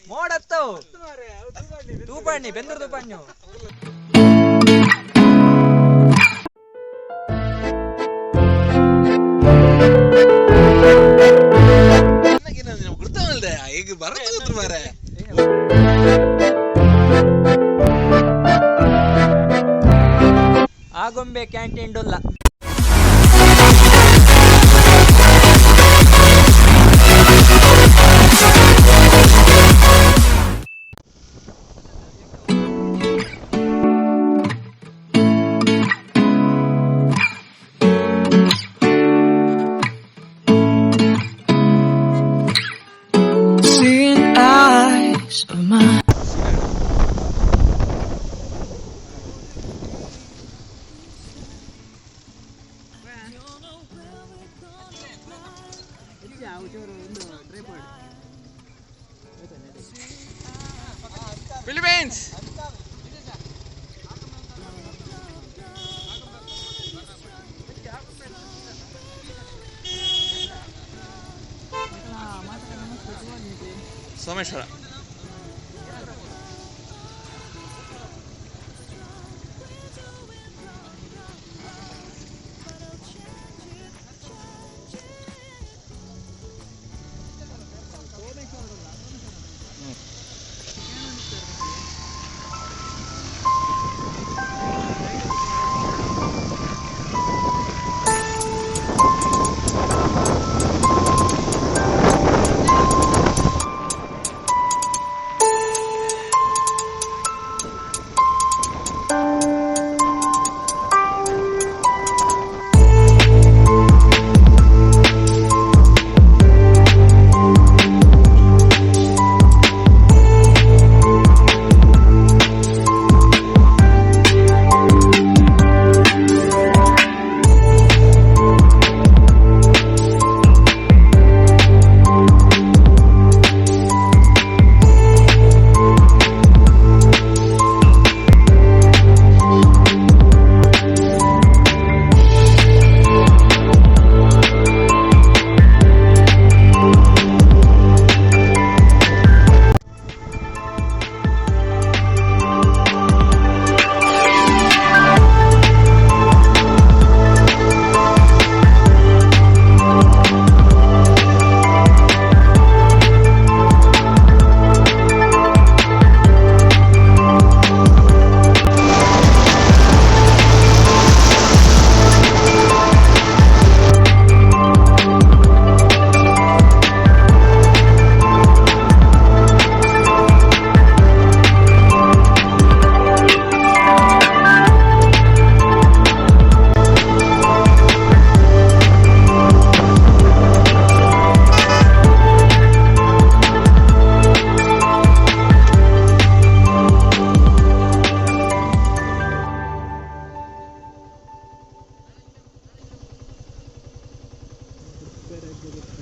ಮೋಡತ್ತವು ತೂಪಾಣಿ ಬೆಂದೂರು ತೂಪಾಣಿ. ಈಗ ಬರತ್ತು ಮಾರೆ. ಆಗೊಂಬೆ ಕ್ಯಾಂಟೀನ್ ಡೊಲ್ಲ. Seeing eyes of mine. Philippines. Someshwara.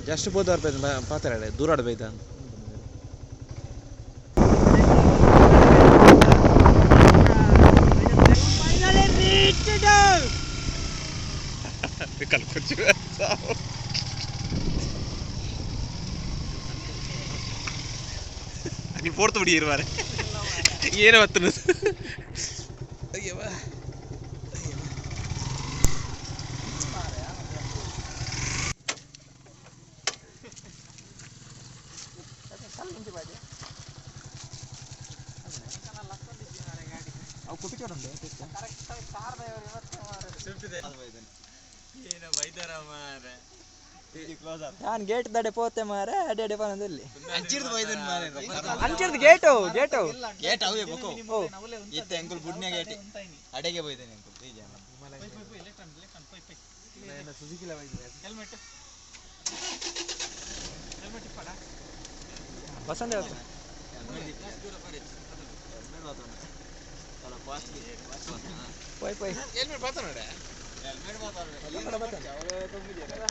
Just ಪೋದವರ್ ಪಾತ್ರ ದೂರ ಆಡ್ಬೈತ. ನೀ ಫೋರ್ತ್ ಬಿಡಿ ಏನು ಬರ್ತದೆ. ಅಯ್ಯವ್ವ. ನಾನು ಗೇಟ್ ದಡೆ ಪೋತೆ ಮಾರೆ, ಅಡೆ ಅಡೆ ಪನದಲ್ಲಿ ಅಂಚಿರ್ದು ಗೇಟು ಗೇಟು ಗೇಟ್ ಅವೇ ಬೊಕೋ. ಓ. ಇತ್ತೆ ಅಂಕುಲ್ ಬುಡ್ನೆ ಗೇಟ್ ಅಡೆಗೆ ಹೋಯ್ತೇನೆ ಅಂಕುಲ್. ವಸಂತ ಪೋಯ್ ಪೋಯ್. ಹೆಲ್ಮೆಟ್ ಪಾತ್ರ ನೋಡೆ.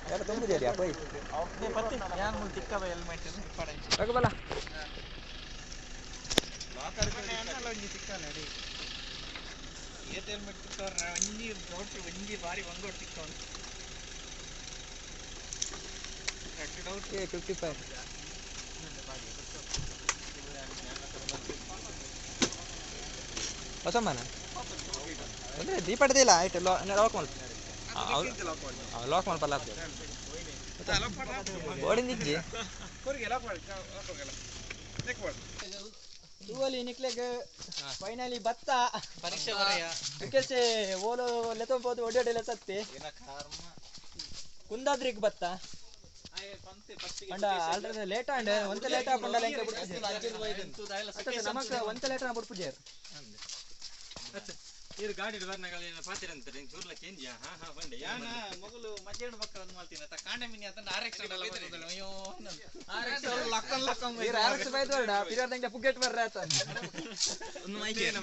ಯಾರ ತುಂಬಿದ್ಯಾ ಪೋಯ್ ಬಲ. 55. ಹೊಸಮ್ಮನ ಅಂದರೆ ದೀಪಡ್ದಿಲ್ಲ ಆಯ್ತು ಲಾಕ್ ಮಲ್ಪ ಲಾಕ್ ಮಲ್ಪಲ್ಲ ಬೋಡಿಂದ ಇಜ್ಜಿ ತೂವಲಿ ನಿಕ್ಲೆಗ್ ಫೈನಲಿ ಭತ್ತ ಪರೀಕ್ಷೆ ಬರೆಯ ವಿಕೆಸೆ ಓಲೋ ಲೆತ್ತೊಂಬೋದು ಒಡೆ ಒಡೆ ಸತ್ತಿ ಕುಂದಾದ್ರಿಗ್ ಭತ್ತ ಅಂಡ ಆಲ್ರೆಡಿ ಲೇಟ್ ಆಂಡ್ ಒಂತೆ ಲೇಟ್ ಆಪುಂಡಲ ಎಂಕ ಬಿಡ್ಪುಜೆ ನಮಕ್ ಒಂತೆ ಲೇಟ್ ಆಂಡ ಬಿಡ್ಪುಜೆ ಇರು ಗಾಡಿ ಬರ್ನಾಗ ಪಾತಿರಂತಾರೆ ಚೂರ್ಲ ಕೇಂದ್ಯ ಹಾ ಹಾ ಬಂಡೆ ಯಾನ ಮಗಳು ಮಧ್ಯಾಹ್ನ ಪಕ್ಕ ಒಂದು ಮಾಡ್ತೀನಿ ಅತ್ತ ಕಾಂಡ ಮಿನಿ ಅಂತ ಆರ್ ಎಕ್ಸ್ ಅಯ್ಯೋ ಆರ್ ಎಕ್ಸ್ ಲಕ್ಕನ್ ಲಕ್ಕನ್ ಇರು ಆರ್ ಎಕ್ಸ್ ಬೈದ್ ಬರ್ಡ ಪಿರಿಯರ್ದಂಗೆ ಪುಗ್ಗೆಟ್ ಬರ್ರ ಆತ ಒಂದು ಮೈಕ್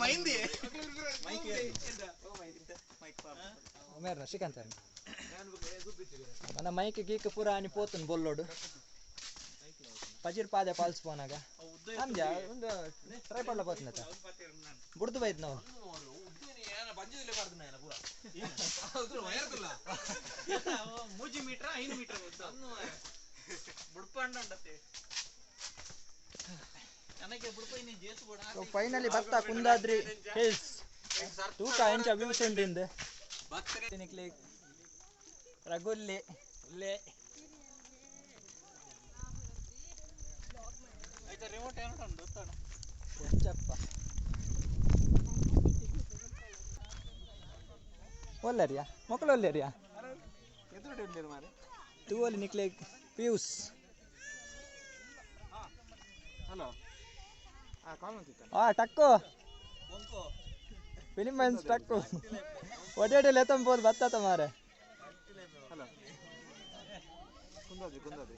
ಮೈಂದಿ ಉಮೇರ್ನ ಶ್ರೀಕಾಂತ್ ನನ್ನ ಮೈಕ್ ಗೀಕ್ ಪೂರ ಆನಿ ಪೋತುನ್ ಬೊಲ್ಲೋಡು ಪಜಿರ್ ಪಾದೆ ಪಾಲ್ಸ್ ಪೋನಾಗ ಅಂದ್ಯ ಒಂದು ಟ್ರೈ ಪಡ್ಲ ಪೋತುನತ ಬುಡ್ದು ಬೈದ್ ನಾವು ಮೂಜಿ ಮೀಟರ್ 5 ಮೀಟರ್ ಬುಡ್ಪಂಡ ಉಂಡತ್ತೆ ನನಗೆ ಬುಡ್ಪ ಇನ್ನು ಜೇಸು ಬೋಡ ಸೊ ಫೈನಲಿ ಭತ್ತ ಕುಂದಾದ್ರಿ ಹಿಲ್ಸ್ ತೂಕ ಎಂಚ ವ್ಯೂಸ್ ಉಂಡಿಂದ ನಿಕ್ಲೆ ರಗುಲ್ಲಿ ಉಲ್ಲೆ ರಿಮೋಟ್ ಏನೋ ಉಂಟು ಗೊತ್ತಾಡ ಎಂಚಪ್ಪ ಒಲ್ಲರಿಯಾ ಮಕ್ಕಳು ಒಲ್ಲೇರಿಯಾ ತೂವಲಿ ನಿಕ್ಲೆ ಪಿಯೂಸ್ ಹಲೋ ಹಾಂ ಕಾಲ್ ಮಾಡ್ತಿತ್ತ ಆ ಟಕ್ಕು ಫಿಲಿಮನ್ಸ್ ಟಕ್ಕು ಒಡೆ ಲೆತ್ತಂಬೋದು ಬತ್ತಾತ ಮಾರೆ ಹಲೋ ಕುಂದಾದ್ರಿ ಕುಂದಾದ್ರಿ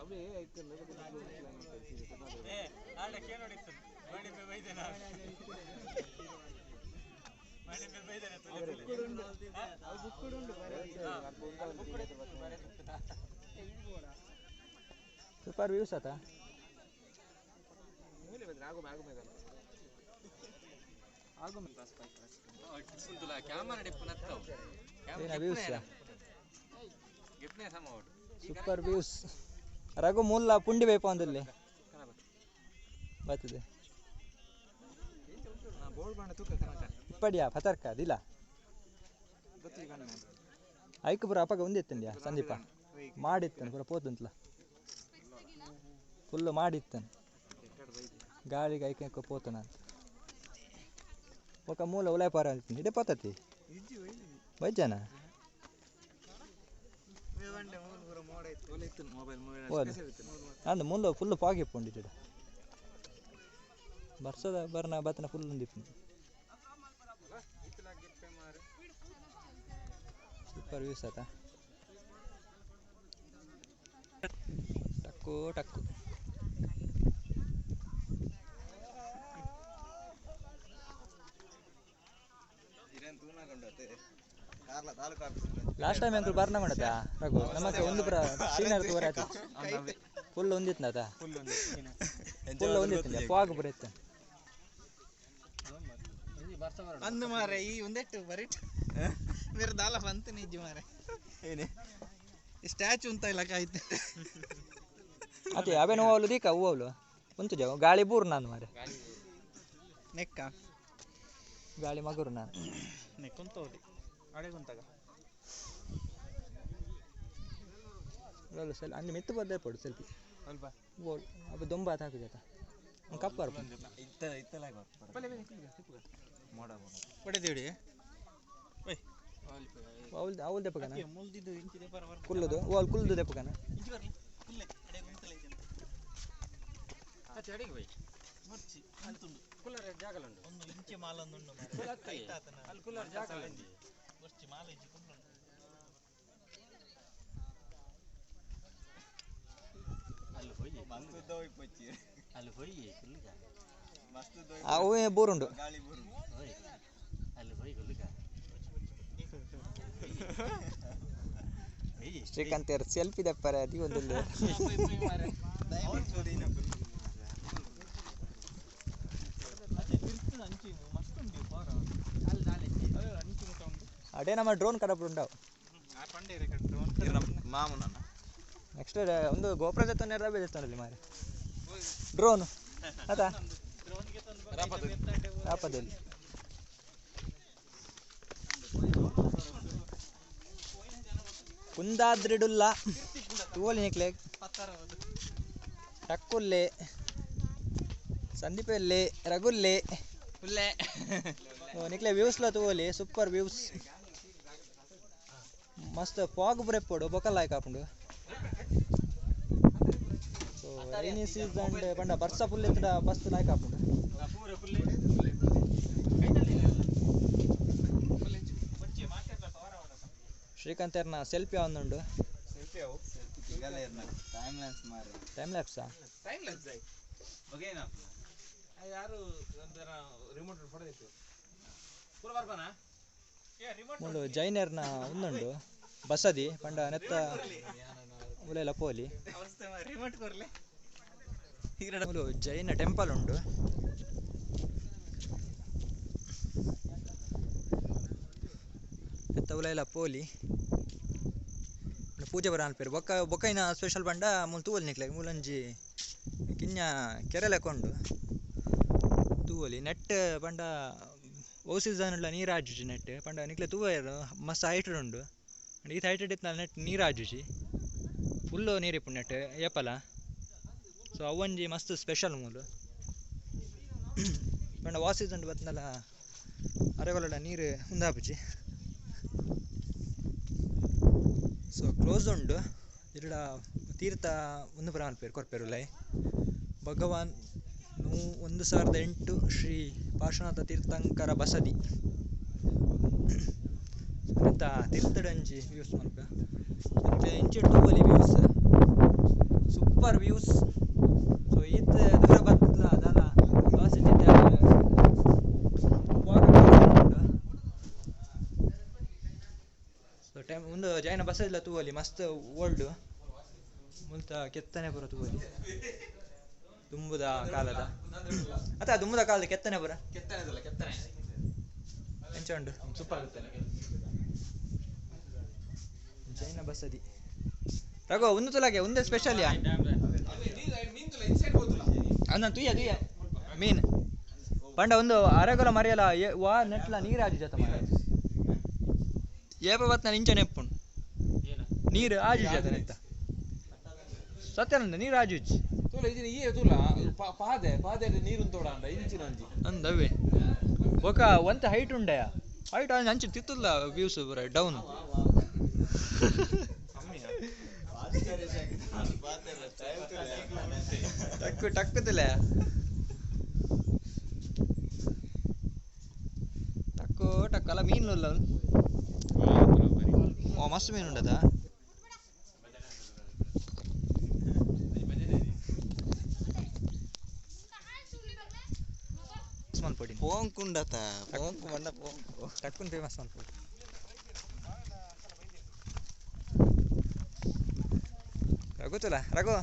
ಅವೇ ಸೂಪರ್ ವ್ಯೂಸ್ ಆತ ಏನ ವ್ಯೂಸ್ ಸೂಪರ್ ವ್ಯೂಸ್ ರಘು ಮುಲ್ಲ ಪುಂಡಿ ಬೇಪ ಒಂದಲ್ಲಿ ಬರ್ತದೆ ಇಪ್ಪಡಿಯಾ ಫತರ್ಕ ಅದಿಲ್ಲ ಐಕ್ ಪೂರ ಅಪ್ಪಗ ಒಂದಿತ್ತಂದ್ಯಾ ಸಂದೀಪ ಮಾಡಿತ್ತನು ಪೂರ ಪೋತುಂತಲ ಫುಲ್ಲು ಮಾಡಿತ್ತನು ಗಾಳಿಗೆ ಐಕೆ ಪೋತನ ಅಂತ ఒక ಮೂಲ ಉಲಾಯ್ ಪಾರ ಅಂತೀನಿ ಇಡೆ ಪೋತತಿ ವೈದ್ಯನ ಹೋದ ಅಂದ್ ಮುಲ್ಲ ಫುಲ್ ಫಾಗ್ ಇಪ್ಪುಂಡು ಬರ್ಸದ ಬರ್ನ ಬತ್ತನ ಫುಲ್ ಉಂದಿಪ್ಪು ಸೂಪರ್ ವ್ಯೂಸ್ ಆತ ಟಕ್ಕು ಟಕ್ಕು ಲಾಸ್ಟ್ ಟೈಮ್ ಅಂಕಲ್ ಬರ್ನ ಮಾಡತ್ತಾ ರಘು ನಮಕ್ಕೆ ಒಂದು ಪುರ ಸೀನರ್ ತೋರ ಆಯ್ತು ಫುಲ್ ಒಂದಿತ್ತು ಆತ ಫುಲ್ ಒಂದಿತ್ತು ಫಾಗ್ ಪೂರ ಇತ್ತು ಅಂದು ಮಾರೆ ಈ ಒಂದೆಟ್ಟು ಬರಿಟ್ ಬೇರೆ ದಾಲ ಬಂತು ನಿಜ ಮಾರೆ ಏನೇ ಸ್ಟ್ಯಾಚು ಅಂತ ಇಲ್ಲ ಕಾಯ್ತು ಅದೇ ಅವೇನು ಹೂವಲು ದೀಕ ಹೂವಲು ಉಂಟು ಜಾವ ಗಾಳಿ ಬೂರು ನಾನು ಮಾರೆ ನೆಕ್ಕ ಗಾಳಿ ಮಗುರು ನಾನು ನೆಕ್ಕುಂತೋಡಿ ಅಡೆಗುಂತಾಗ ಅಲ್ಲ ಸೆಲ್ ಅಲ್ಲಿ ಮಿತ್ತು ಬದ್ದೆ ಪಡು ಸೆಲ್ಫಿ ಅಲ್ಪ ಓಲ್ ಅಪ್ಪ ದೊಂಬ ಆತ ಹಾಕುಜಾತ ಒಂದು ಕಪ್ ಬರ್ಪ ಮೋಡ ಮೋಡ ಹೊಡೆದೇಡಿ ಅವಲ್ ಅವಲ್ ದೆಪ್ಪಗನ ಮುಲ್ದಿದ್ದು ಇಂಚಿದೆ ಪರ ಬರ ಕುಲ್ಲುದು ಓಲ್ ಕುಲ್ಲುದು ದೆಪ್ಪಗನ ಇಂಚಿ ಬರ್ಲಿ ಕುಲ್ಲೆ ಅಡೆಗುಂತಲೇ ಅಡೆಗೆ ಬೈ ಮರ್ಚಿ ಅಂತುಂಡು ಕುಲ್ಲರ್ ಜಾಗಲುಂಡು ಒಂದು ಇಂಚೆ ಮಾಲೊಂದುಂಡು ಅಲ್ಲಿ ಕುಲ್ಲರ್ ಜಾಗಲುಂಡು ಮರ್ಚಿ ಮಾಲ ಇಂಚಿ ಕುಲ್ಲುಂಡು ಅಲ್ಲಿ ಹೋಯಿ ಅಲ್ಲಿ ಹೋಯಿ ಕುಲ್ಲುಗ ಅವೇ ಬೋರುಂಡು ಹೋಯ್ ಅಲ್ಲಿ ಹೋಯಿ ಕುಲ್ಲುಗ ಶ್ರೀಕಾಂತ್ ಯಾರು ಸೆಲ್ಫಿ ದೆಪ್ಪರೆ ಅದು ಒಂದಿಲ್ಲ ಅದೇ ನಮ್ಮ ಡ್ರೋನ್ ಕಡಪು ಉಂಡವು ಮಾಮೂನ ನೆಕ್ಸ್ಟ್ ಒಂದು ಗೋಪುರ ಜೊತೆ ನೇರ ಬೇಜತ್ತಾನಲ್ಲಿ ಮಾರೆ ಡ್ರೋನ್ ಅದ ರಾಪದಲ್ಲಿ ಕುಂದಾದ್ರಿಡುಲ್ಲ ತೂವಲಿ ನಿಕ್ಲೆ ಟಕ್ಕುಲ್ಲೆ ಸಂದೀಪಲ್ಲೆ ರಘುಲ್ಲೆ ಉಲ್ಲೆ ನಿಕ್ಲೆ ವ್ಯೂಸ್ಲ ತೂವಲಿ ಸೂಪರ್ ವ್ಯೂಸ್ ಮಸ್ತ್ ಫಾಗ್ ಬರೆಪ್ಪೊಡು ಬೊಕಲ್ ಲಾಯ್ಕ್ ಆಪುಂಡು. ಸೊ ರೈನಿ ಸೀಸನ್ ಪಂಡ ಬರ್ಸ ಫುಲ್ ಇತ್ತಡ ಮಸ್ತ್ ಲಾಯ್ಕ್ ಆಪುಂಡು. ಶ್ರೀಕಾಂತ್ ಸೆಲ್ಫಿ ಆವೊಂದುಂಡು. ಟೈಮ್ ಲ್ಯಾಪ್ಸಾ? ಮೂಲು ಜೈನರ್ನ ಉಂದುಂಡು ಬಸದಿ ಪಂಡ ನೆತ್ತ ಉಲೆಲ ಪೋಲಿ. ಮೂಲು ಜೈನ ಟೆಂಪಲ್ ಉಂಡು. ನೆತ್ತ ಉಲೆಲ ಪೋಲಿ ಪೂಜೆ ಬರ ಅನ್ಪೇರು. ಬೊಕ್ಕ ಬೊಕ್ಕೈನ ಸ್ಪೆಷಲ್ ಪಂಡ ಮೂಲು ತೂವಲಿ ನಿಕ್ಲೆ ಮೂಲಂಜಿ ಕಿನ್ಯ ಕೆರೆ ಲೆಕ್ಕೊಂಡು ತೂವಲಿ. ನೆಟ್ ಪಂಡ ಓ ಸೀಸನ್ ಉಳ್ಳ ನೀರು ಆಜುಜಿ ನೆಟ್ ಪಂಡ ನಿಕ್ಲೆ ತೂವೆರ್ ಮಸ್ತ್ ಹೈಟೆಡ್ ಉಂಡು. ಈತ್ ಹೈಟೆಡ್ ಇತ್ತ್ಂಡ ನೆಟ್ ನೀರು ಆಜುಜಿ ಫುಲ್ಲು ನೀರು ಇಪ್ಪುಂಡು ನೆಟ್ ಏಪಲ. ಸೊ ಅವೊಂಜಿ ಮಸ್ತ್ ಸ್ಪೆಷಲ್ ಮೂಲು. ಪಂಡ ವಾ ಸೀಸನ್ ಬತ್ತ್ಂಡಲ ಅರೆಗೊಲಡ ನೀರು ಉಂದಾಪುಜಿ. ಸೊ ಕ್ಲೋಸ್ ಉಂಡು. ಇರಡ ತೀರ್ಥ ಒಂದು ಪುರ ಮಲ್ಪೆರ್ ಕೊರ್ಪೆರ್ ಉಲೈ. ಭಗವಾನ್ 1008 ಶ್ರೀ ಪಾರ್ಶ್ವನಾಥ ತೀರ್ಥಂಕರ ಬಸದಿ. ನೆತ್ತ ತೀರ್ಥಡಂಜಿ ವ್ಯೂಸ್ ಮಲ್ಪ ಇಂಚೆ ತೂವೊಲಿ ವ್ಯೂಸ್ ಸೂಪರ್ ವ್ಯೂಸ್. ಸೊ ಈತ್ ದೂರ ಬತ್ತಲ ದಾಲ ಲಾಸ್ ಇಜ್ಜಿ. ಸೊ ಟೈಮ್ ಉಂದು ಜೈನ ಬಸದಿಲ ತೂವೊಲಿ ಮಸ್ತ್ ಓಲ್ಡ್ ಮುಲ್ತ ಕೆತ್ತನೆ ಪೂರ ತೂವೊಲಿ ದುಂಬುದ ಕಾಲದ ಅತ್ತ ದುಂಬುದ ಕಾಲದ ಕೆತ್ತನೆ ಪೂರ ಎಂಚ ಉಂಡು ಸೂಪರ್ ಜೈನ ಬಸದಿ. ರಘು ಒಂದು ತುಲಾಗೆ ಒಂದೇ ಸ್ಪೆಷಲ್ ಯಾ ಅಂದ ತುಯ್ಯ ತುಯ್ಯ ಮೀನ್ ಪಂಡ ಒಂದು ಅರೆಗೊಲ ಮರಿಯಲ ವಾ ನೆಟ್ಲ ನೀರು ಆಜು ಜತ ಮಾರ್ರೆ. ಏಪ ಬತ್ನ ಇಂಚ ನೆಪ್ಪುಂಡು ನೀರು ಆಜು ಜತ ನೆತ್ತ ಸತ್ಯನಂದ ನೀರು ಆಜುಜಿ ತೂಲ ಇಜಿನ ಈ ತೂಲ ಪಾದೆ ಪಾದೆ ನೀರು ತೋಡಾಂಡ ಇಂಚಿನ ಅಂಜಿ ಅಂದವೇ ಬೊಕ ಒಂತ ಹೈಟ್ ಉಂಡಯ ಹೈಟ್ ಅಂಚು ತಿತ್ತುಲ್ಲ ವ್ಯೂಸ್ ಪೂರ ಡೌನ್. ಟಕ್ಕು ಟಕ್ಕುದಿಲ್ಲ ಟಕ್ಕು ಟಕ್ಕು ಅಲ್ಲ ಮೀನು ಇಲ್ಲ ಮಸ್ತ್ ಮೀನು ಉಂಡದ. ಮಲ್ಪೊಡಿ ಪೋಂಕುಂಡತ ಪೋಂಕು ಬಂಡ ಪೋಂಕು ಟಕ್ಕುನ್ ಫೇಮಸ್ ಮಲ್ಪೊಡಿ. ರಘು ತುಲ ರಘು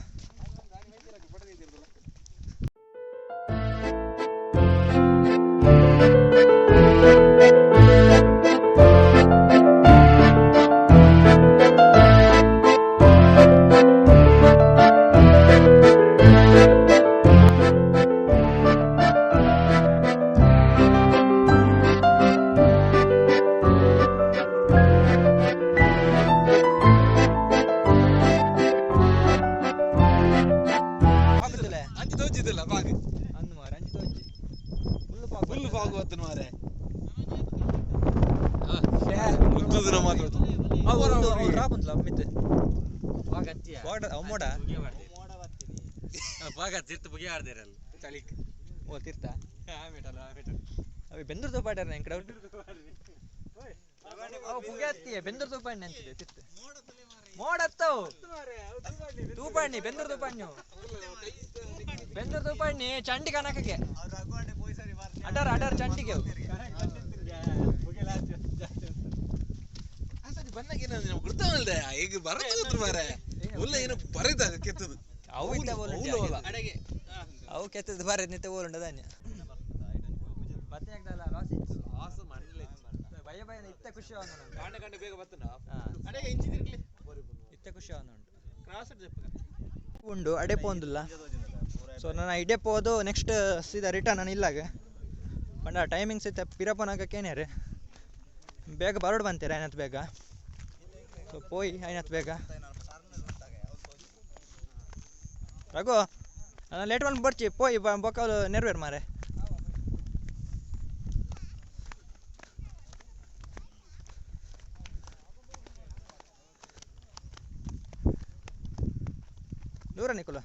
ಬೆಂದೂರು ತೋಪಾಡ್ಯಾರ ಎಂಕ್ ಡೌಟ್. ಅವು ಪುಗೆ ಹತ್ತಿಯೇ ಬೆಂದೂರು ತೋಪಾಡ್ನಿ ಅಂಚಿದೆ ತಿರ್ತು ಮೋಡ ಹತ್ತವು ತೂಪಾಡ್ನಿ ಬೆಂದೂರು ತೂಪಾಡ್ನಿ ಬೆಂದೂರು ತೂಪಾಡ್ನಿ ಚಂಡಿ ಕನಕಕ್ಕೆ ಅಡಾರ ಅಡಾರ ಚಂಡಿಗೆ ಅವು. ಬಂದಾಗ ಏನಂದ್ರೆ ಗುರ್ತಾವಲ್ದೆ ಈಗ ಬರತ್ತು ಮಾರೆ ಉಲ್ಲ ಏನು ಬರಿದ ಕೆತ್ತದು ಅವು ಇತ್ತ ಅವು ಕೆತ್ತದು ಬರ ನಿತ್ತೆ ಓಲುಂಡ ಧಾನ್ಯ ಮತ್ತೆ ಆಗ್ತಲ್ಲ ಲಾಸ್ ಲಾಸ್ ಮಣ್ಣಲೆ ಭಯ ಭಯ ಇತ್ತ ಖುಷಿ ಅವನು ಕಾಂಡೆ ಕಾಂಡೆ ಬೇಗ ಬತ್ತನ ಅಡೆಗೆ ಇಂಚಿ ತಿರ್ಗ್ಲಿ ಇತ್ತ ಖುಷಿ ಅವನು ಉಂಟು ಕ್ರಾಸ್ ಉಂಡು ಅಡೆ ಪೋಂದುಲ್ಲ ಸೊ ನಾನು ಇಡೇ ಪೋದು ನೆಕ್ಸ್ಟ್ ಸೀದಾ ರಿಟರ್ನ್ ನಾನು ಇಲ್ಲಾಗ ಪಂಡ ಟೈಮಿಂಗ್ಸ್ ಇತ್ತೆ ಪಿರಪನಾಗ ಕೇನ್ಯಾರೆ ಬೇಗ ಬರೋಡು ಬಂತೀರ ಐನತ್ ಬೇಗ. ಸೊ ಪೋಯಿ ಐನತ್ ಬೇಗ. ರಘು ನಾನು ಲೇಟ್ ಬಂದು ಬರ್ಚಿ ಪೋಯಿ ಬೊಕ್ಕಲು ನೆರವೇರು ಮಾರೆ. ದೂರ ನಿಕುಲ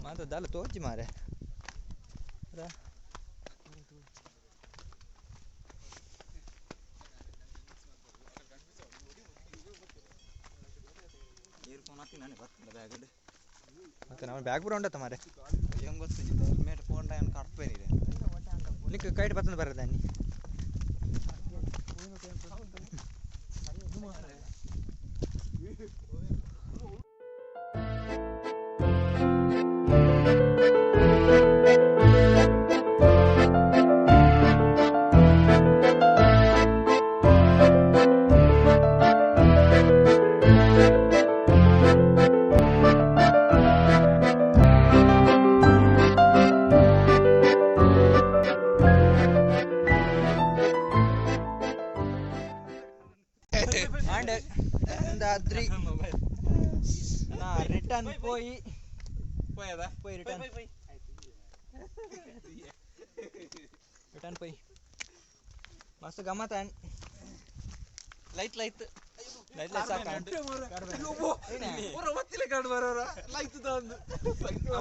ಮಾತ ದಾಲ ತೋಚಿ ಮಾರೆ. ಮತ್ತೆ ನಮ್ಮ ಬ್ಯಾಗ್ ಪೂರ ಉಂಡತ್ತ ಮಾರೆ. ಹೆಲ್ಮೆಟ್ ಫೋನ್ ಕಟ್ಪೇನಿದೆ ನಿಕ್ ಕೈಟ್ ಬತ್ತಂದು ಬರದ ಅನ್ನಿ. ರಿಟರ್ನ್ ಪೋಯಿ ಪೋಯಿ ರಿಟರ್ನ್ ರಿಟರ್ನ್ ಪೋಯಿ ಮಸ್ತ್ ಗಮ್ಮತ್ ಲೈಟ್ ಲೈಟ್ ಲೈಟ್ ಲೈಟ್ ಸಾಕು. ಒತ್ತಿಲೆ ಕಾಡು ಬರೋರ ಲೈಟ್ ತಂದು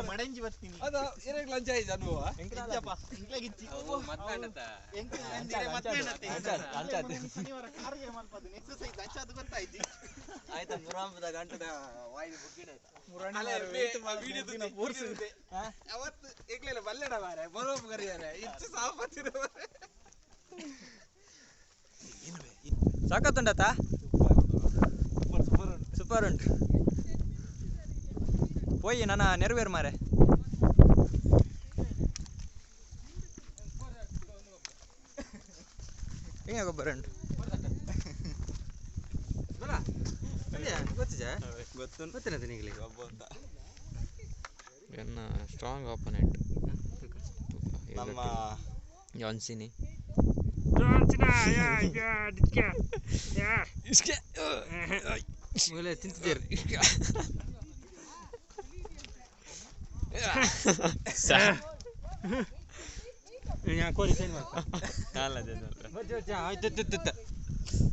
ಮಡಂಜಿ ಬರ್ತೀನಿ ಅದ ಏನಾಗ ಲಂಚ ಆಯ್ತು ಅನುಭವ ಆಯ್ತಾ ಮುರಾಂಬದ ಗಂಟದ ವಾಯ್ದು ಬುಕ್ಕಿಡ ಅವತ್ತು ಎಗ್ಲೆಲ್ಲ ಬಲ್ಲೆಡ ಮಾರೆ ಬರೋ ಕರಿಯಾರೆ ಇಚ್ಚು ಸಾಪತ್ತಿರ ಸಾಕತ್ತುಂಡತ್ತ ಸೂಪರ್ ಉಂಟು. ಪೋಯಿ ನನ್ನ ನೆರವೇರು ಮಾರೆ. ಹಿಂಗೆ ಗೊಬ್ಬರ ಉಂಟು. ಎನ್ನ ಸ್ಟ್ರಾಂಗ್ ಆಪೋನೆಂಟ್ ನಮ್ಮ ಜಾನ್ಸಿನಿ. ಮೊದಲೇ ತಿಂತಿದ್ದೀರಿ.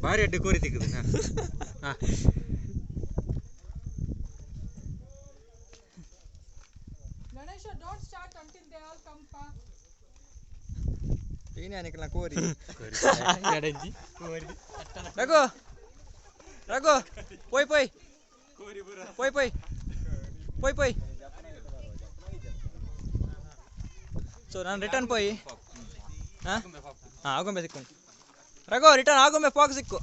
ಭಾರಿ ಅಡ್ಡ ಕೋರಿ ತಿಕ್ಕದು. Ganesha, don't start until they all come pa. ಏನೇ ಕೋರಿ ರಘು ರಘು ಪೋಯ್ ಪೋಯ್ ಪೋಯ್ ಪೋಯ್ ಪೋಯ್ ಪೋಯ್. ಸೊ ನಾನು ರಿಟರ್ನ್ ಪೋಯಿ. ಹಾಂ ಹಾಂ ಆಗೊಂಬೆ ಸಿಕ್ಕು ರಘು ರಿಟರ್ನ್ ಆಗೊಂಬೆ ಫಾಗ್ ಸಿಕ್ಕು.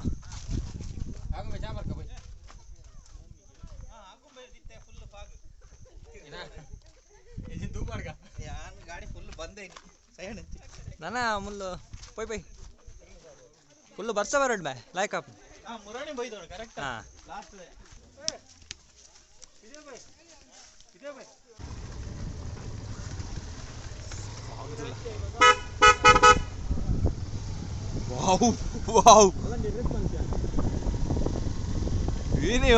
ಗಾಡಿ ಫುಲ್ ಬಂದೇ ಸೈಡ್ ನನ್ನ ಮುಲ್ಲು ಪೋಯ್ ಪೋಯ್ ಫುಲ್ಲು ಬರ್ಸ ಬರೋಡ್ ಬೇ ಲೈಕ್ ಅಪ್. ಮುರಾಣಿ ಬೈದೋಡು ಕರೆಕ್ಟ್ ಹಾಂ ಲಾಸ್ಟ್. ವಾವ್ ವಾವ್ ಏನೇ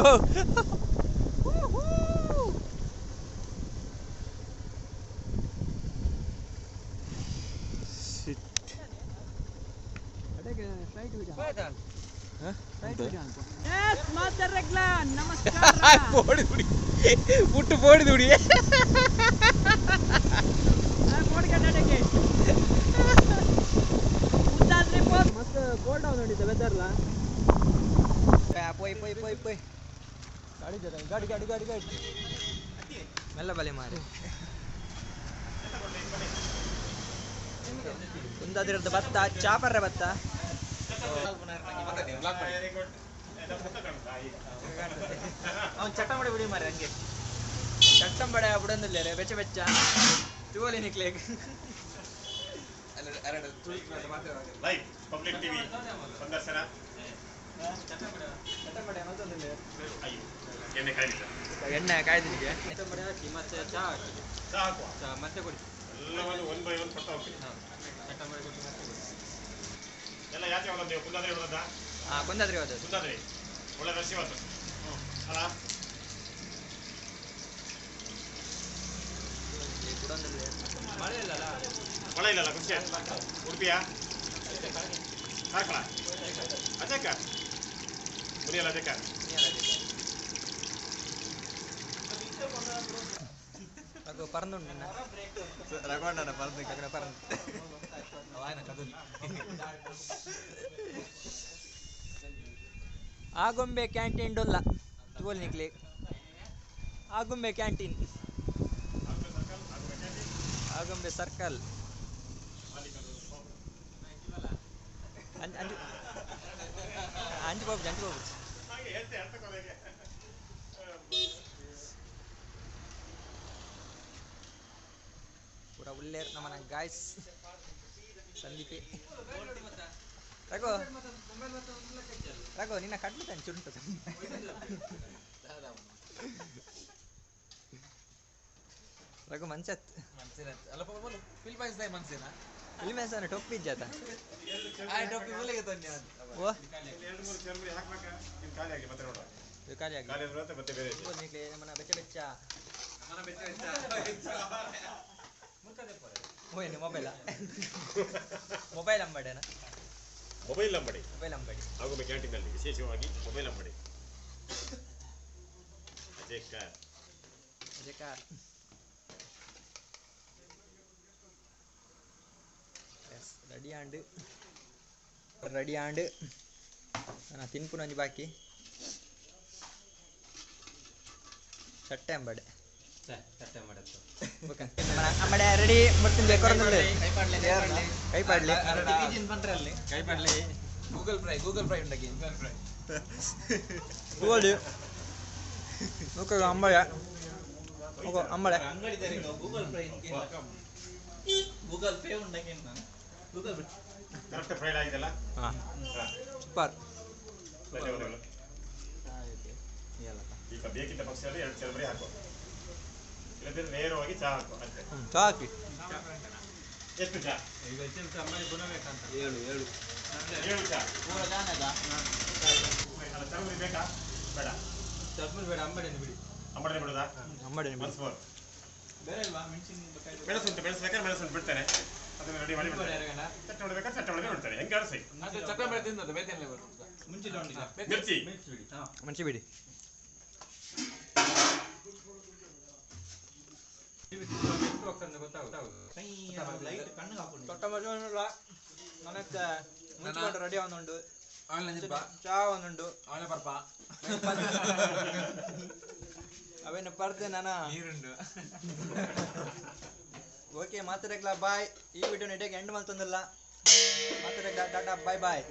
Yes, ಮಾತಾಡ್ರಗ್ಲ ನಮಸ್ಕಾರ. ಪುಟ್ಟು ಪೋಡಿದುಡಿ ಮಸ್ತ್ ಕೋಲ್ಡ್ ನೋಡಿದ್ದೆ ವೆದರ್ಲ. ಪೋಯ್ ಪೋಯ್ ಪೋಯ್ ಪೋಯ್ ಗಾಡಿ ಜರ ಗಾಡಿ ಗಾಡಿ ಗಾಡಿ ಗಾಡಿ ಮೆಲ್ಲ ಬಲೆ ಮಾರಿ. ಕುಂದಾದ್ರದ್ದು ಭತ್ತ ಚಾಪರ್ರೆ ಭತ್ತ. ಅವ್ನು ಚಟ್ಟಂಬಡೆ ಬಿಡಿ ಮಾರೆ ಹಂಗೆ. ಚಟ್ಟಂಬಡೆ ಬುಡಂದಿಲ್ಲ ಬೆಚ್ಚ ಬೆಚ್ಚ ತೂವಲಿ ನಿಕ್ಲೇಗ್. ಲೈವ್ ಪಬ್ಲಿಕ್ ಟಿವಿ ಸಂದರ್ಶನ. ಚಟ್ಟಂಬಡೆ ಮತ್ತೊಂದಿಲ್ಲ. ಎಣ್ಣೆ ಕಾಯ್ದಿಲ್ಲ. ಎಣ್ಣೆ ಕಾಯ್ದಿನಿಗೆ. ಹಾಕಿ ಮತ್ತೆ ಚಹಾ ಹಾಕಿ. ಚಹಾ ಹಾಕುವ. ಚಹಾ ಮತ್ತೆ ಕೊಡಿ. ಎಲ್ಲವನ್ನು ಒನ್ ಬೈ ಒನ್ ಕೊಡ್ತಾ ಹೋಗ್ತೀನಿ. ಚಟ್ಟಂಬಡೆ ಕೊಟ್ಟು ಮತ್ತೆ ಕೊಡಿ. ಎಲ್ಲ ಯಾಕೆ ಹೋಗೋದು ನೀವು? ಕುಂದಾದ್ರಿ ಹೋದದ್ದಾ? ಹಾಂ, ಕುಂದಾದ್ರಿ ಹೋದದ್ದು. ಕುಂದಾದ್ರಿ ಒಳ್ಳೆ ರಶ್ ಇವತ್ತು ಅಲ್ಲ? ಮಳೆ ಇಲ್ಲಲ್ಲ? ಮಳೆ ಇಲ್ಲಲ್ಲ, ಖುಷಿ ಆಯ್ತು. ಉಡುಪಿಯಾ? ಕಾರ್ಕಳ? ಅಜಕ್ಕ ಮುನಿಯಲ್ಲ ಅಜಕ್ಕ. ರಘು ಪರಂದುಂಡು ನಿನ್ನ. ರಘುವಣ್ಣನ ಪರಂದು. ರಘುನ ಪರಂದು. ಆಗುಂಬೆ ಕ್ಯಾಂಟೀನ್ ಡೊಲ್ಲ ತೂವಲ್ ನಿಕ್ಲೆ. Agumbe canteen, Agumbe circle. ಅಂಜು ಅಂಜು ಅಂಜು ಬಾಬು, ಅಂಜು ಬಾಬು. ಹಾಗೆ ಹೇಳ್ತೆ ಅರ್ಥ ಕೊನೆಗೆ. ಪೂರ ಉಲ್ಲೇರ್ ನಮ್ಮನ ಗಾಯ್ಸ್. ಸಂದೀಪೆ, ರಘು ರಘು ನಿನ್ನ ಕಡ್ಲು ತಾನೆ ಚುರುಂಟು. ರಘು ಮಂಚತ್. ಅಲ್ಲ, ಫಿಲಿಪೈನ್ಸ್ ಮನ್ಸಿನ ಫಿಲ್ಮೇಸನ ಟೊಪ್ಪಿ ಇಜ್ಜಾತ? ಆ ಟೊಪ್ಪಿ ಮೂಲೆಗೆ ತನ್ನಿ. ಓ. ಇಲ್ಲಿ ಎರಡು ಮೂರು ಚರ್ಮರಿ ಹಾಕ್ಬೇಕಾ? ಇದು ಖಾಲಿ ಆಗಿ ಮತ್ತೆ ನೋಡುವ. ಇದು ಖಾಲಿ ಆಗಿ. ಖಾಲಿ ಆದ್ರೆ ಮತ್ತೆ ಬೇರೆ ಇದೆ. ನಿಕ್ಲೆ ನಮ್ಮನ ಬೆಚ್ಚ ಬೆಚ್ಚ. ಓ, ಏನು ಮೊಬೈಲ? ಮೊಬೈಲ್ ಅಂಬಡೇನಾ? ಮೊಬೈಲ್ ಅಂಬಡಿ. ಮೊಬೈಲ್ ಅಂಬಡಿ. ಆಗುಂಬೆ ಕ್ಯಾಂಟೀನಲ್ಲಿ ವಿಶೇಷವಾಗಿ ಮೊಬೈಲ್ ಅಂಬಡಿ. Ajay car. Ajay car. Yes, ready and, ready and. ನಾ ತಿನ್ಪುನ ಒಂಜಿ ಬಾಕಿ. ಚಟ್ಟೆ ಅಂಬಡೆ. ಚಟ್ಟೆ ಮಾಡತ್ತು. ಅಂಬಡೆ ರೆಡಿ. ಮುರ್ತಿಂದೆ ಕೊರಂದುಲ್ಲೆ. ಕೈ ಪಾಡ್ಲೆ. ಕೈ ಪಡ್ಲಿ. ಗೂಗಲ್ ಫ್ರೈ, ಗೂಗಲ್ ಫ್ರೈ ಉಂಡಕ್ಕೆ ಗೂಗಲ್ ಫ್ರೈ. ತೂವೊಲಿ ನೂಕ ಅಂಬಳೆ ಓ ಅಂಬಳೆ. ಅಂಗಡಿ ಗೂಗಲ್ ಫ್ರೈ, ಗೂಗಲ್ ಪೇ ಉಂಡಕ್ಕೆ ಗೂಗಲ್ ಪೇ. ಕರೆಕ್ಟ್ ಫ್ರೈಡ್ ಆಗಿದೆಲ್ಲ? ಹಾಂ, ಸೂಪರ್. ಧನ್ಯವಾದಗಳು. ಈಗ ಬೇಕಿದ್ದ ಪಕ್ಷದಲ್ಲಿ ಎರಡು ಚರ್ಮರಿ ಹಾಕುವ, ಇಲ್ಲದಿದ್ರೆ ನೇರವಾಗಿ ಚಹಾ ಹಾಕುವ ಅಷ್ಟೇ. ಚಾ ಹಾಕಿ. ಎಷ್ಟು ಚಹಾ? ಈಗ ಅಂಬಡಿ ಗುಣಬೇಕಂತ. ಏಳು ಏಳು. ಏಳು ಚಹಾ. ಪೂರ ದಾನದ. ಅಲ್ಲ, ಚರ್ಮರಿ ಬೇಕಾ ಬೇಡ? ಚರ್ಮರಿ ಬೇಡ, ಅಂಬಡಿಯನ್ನು ಬಿಡಿ. ಅಂಬಡಿ ಬಿಡುದಾ? ಅಂಬಡೆ. Once more. ಬೇರೆ ಇಲ್ವಾ ಮೆಣಸಿನ ಮೆಣಸುಂಟು, ಮೆಣಸು ಬೇಕಾದ್ರೆ ಮೆಣಸುಂಟು ಬಿಡ್ತೇನೆ. ಅದನ್ನು ರೆಡಿ ಮಾಡಿ ಬಿಡ್ತೇನೆ. ಚಟ್ನಿ ಹೊಡಿಬೇಕಾದ್ರೆ ಚಟ್ನಿ ಹೊಡೆದು ಬಿಡ್ತೇನೆ. ಹೆಂಗಾದ್ರು ಸಹಿ. ಅದು ಚಟ್ಟಂಬಡೆ ತಿನ್ನೋದು ಬೇತೇನೆ ಬರುದು. ಮುಂಚೆ ಮಿರ್ಚಿ. ಮಿರ್ಚಿ ಬಿಡಿ. ಹಾಂ. ಮೆಣಸಿ ಬಿಡಿ. ಎಷ್ಟು ಹೋಗ್ತದೆ ಗೊತ್ತಾಗುತ್ತೆ. ಲೈಟ್ ಕಣ್ಣು ಹಾಕೊಂಡು. ತೊಟ್ಟ ನನಕ್ಕೆ ಮುಂಚೆ ರೆಡಿ ಒಂದುಂಡು. ಆನ್ಲೈನ್. ಚಾ ಒಂದುಂಡು. ಆನ್ಲೈನ್ ಪರ್ಪ. ಅವೇನು ಪರ್ದೆ ನಾನ. ನೀರುಂಡು. ಓಕೆ, ಮಾತಾಡಕ್ಲ ಬಾಯ್. ಈ ವಿಡಿಯೋ ನೆಟ್ಟಗೆ ಎಂಡ್ ಮಲ್ತೊಂದಿಲ್ಲ. ಮಾತಾಡಕ್ಲ ಟಾಟಾ, ಬಾಯ್ ಬಾಯ್.